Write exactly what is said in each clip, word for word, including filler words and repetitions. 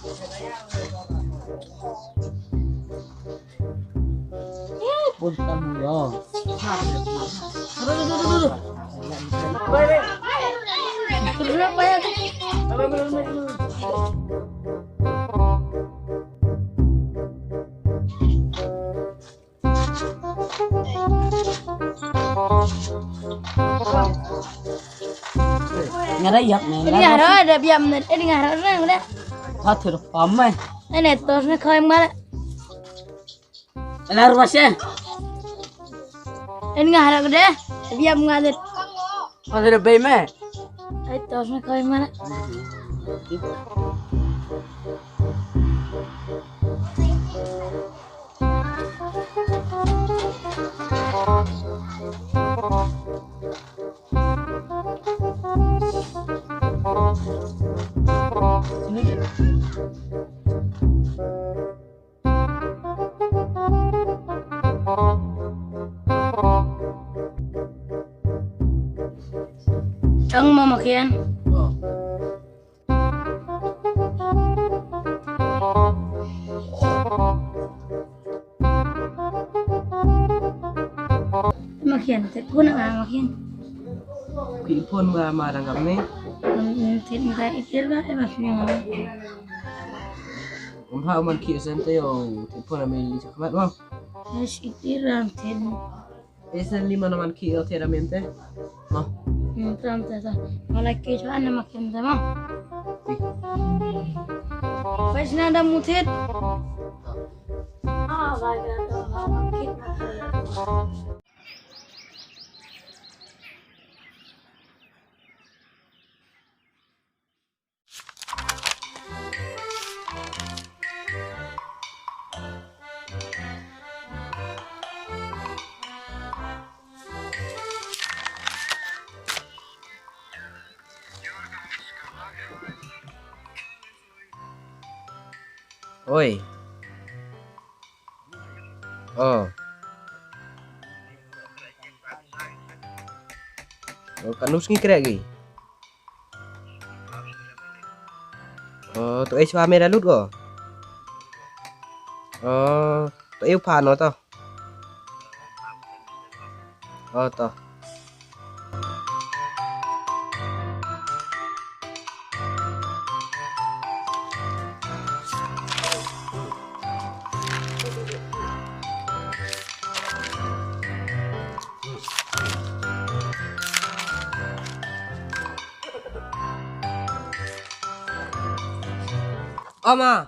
Nga da ïap ne. Ini nga harap ada biam ne. Ini nga harap ne, udah. Pha thur pam mai. Ini tos ne khaim mala. Ela ruas ya. Ini nga harap gede. Biam nga deh. Pha thur bai mai. Ai tos ne khaim mala. Tang ma makian. Makian, te kuna ma makian. Ki phone ba ma dang kam ne. Hmm, te ni ka ikir ba, eh, ba sini ma. Um ha man ki sen te yo, te phone ma li chakmat ma. Yes, ikir ran te. Esa lima naman ki el tera mente. Ma. Hmm, tram tera. Mala ki chwa na makin tera ma. Pais na da mutit. Ah, ba ga da ma mutit na. Oi. Oh. Oh, ka nus ngi krek gi. Oh, to es wa me da lut go. Oh, to eu pha no to. Oh, to. Oma.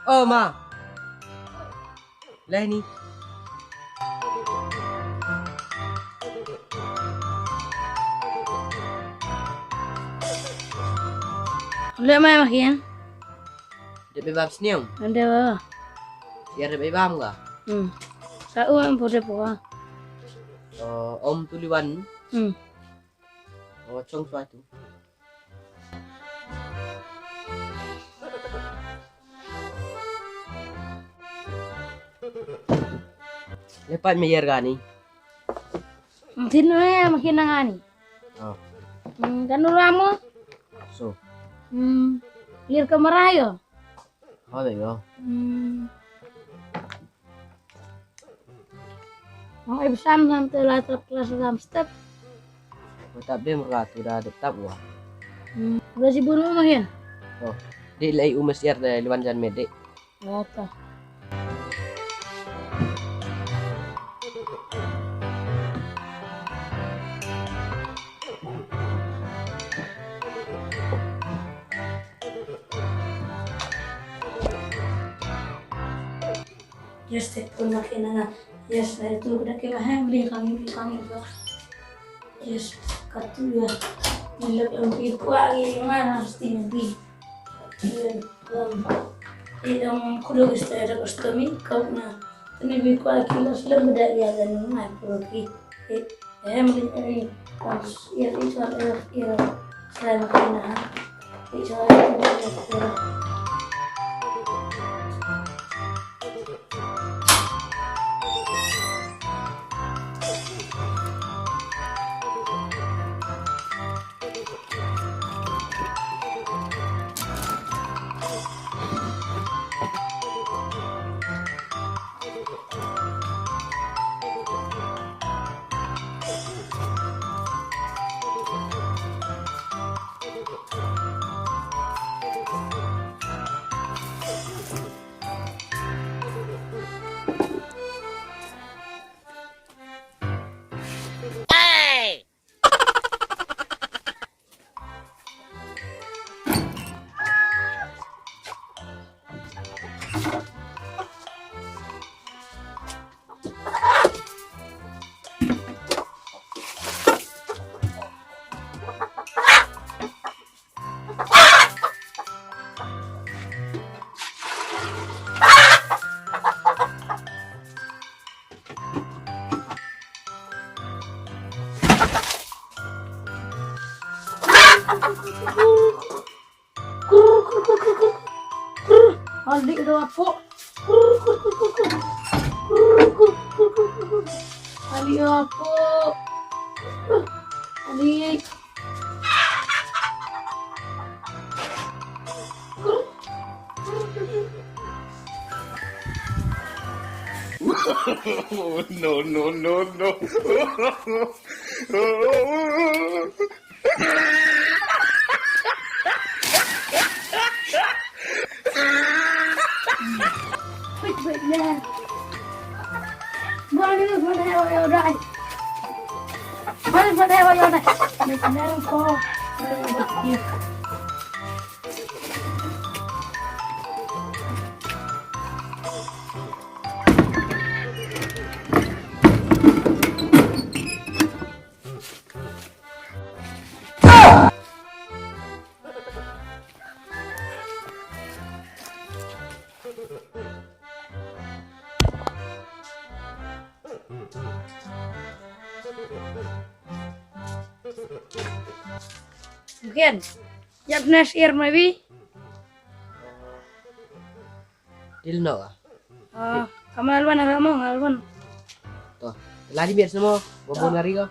Oma. Leni. Leh mai makin. Dep bam sniang. Ande ba. Siar dep bam ga. Hmm. Sa u am pode poa. Oh, om tuliwan. Hmm. Oh, chong swa tu. Lepat meyer gani. Tin ya makin nangani. Oh. Hmm, kan uramo. So. Hmm. Lir kamera yo. Oh, there you go. Hmm. Ong ai bsam nan te la trap klas ram step. Wa tap dem ra tu da de tap wa. Hmm. Wa si bunu mahin. Oh. Di lai umes yar de liwan jan mede. Wa ta. Yes, te pun makin na. Yes, na itu udah ke mahal beli kami, beli kami ba. Yes, katu ya. Nilai yang pi kuat lagi mana mesti nabi. Iya, em, eh, em, kudu istilah ada kustumi, kau na. Ini bi kuat lagi lah, sudah beda ya, dan ngai pun lagi. Eh, eh, mungkin ini, em, iya, iya, iya, iya, selain makin na. Ali do apo. Ali. No, no, no, no. Mungkin. Jap next year maybe. Dil no ka? Ah, kamal wan, kamal wan. To, lagi biar semua, bobon hari ko.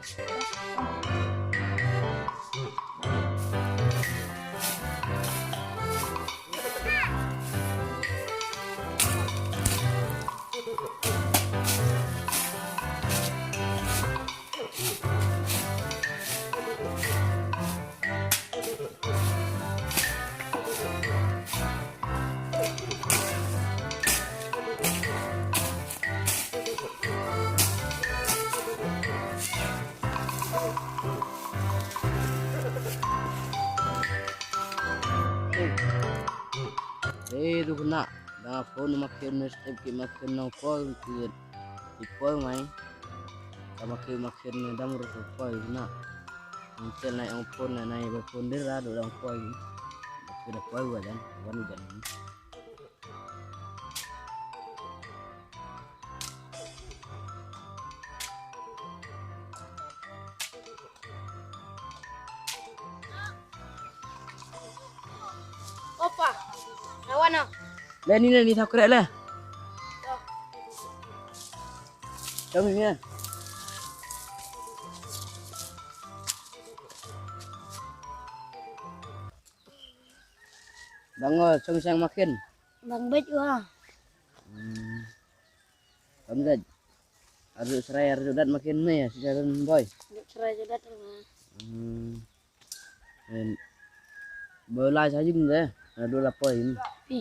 Eh, dukna, da phone ma khin ne step ki ma khin nong call ki. Ipoi mai. Tama ki ma khin ne dam ru poi na. Ntel na ong phone na, na ba phone dira do dang poi. Ba kira poi wa dan, wan dan. Opa, lawan ah. Le ni, le ni, thap krek le. Jom ni. Bang o, song sang makin. Bang bej wa. Hmm. Kam dej. Arju serai, arju dat makin ne ya, si jalan boy. Arju serai, arju dat ma. Hmm. En. Boy lai sa jing de. Arju lapoi. Pi.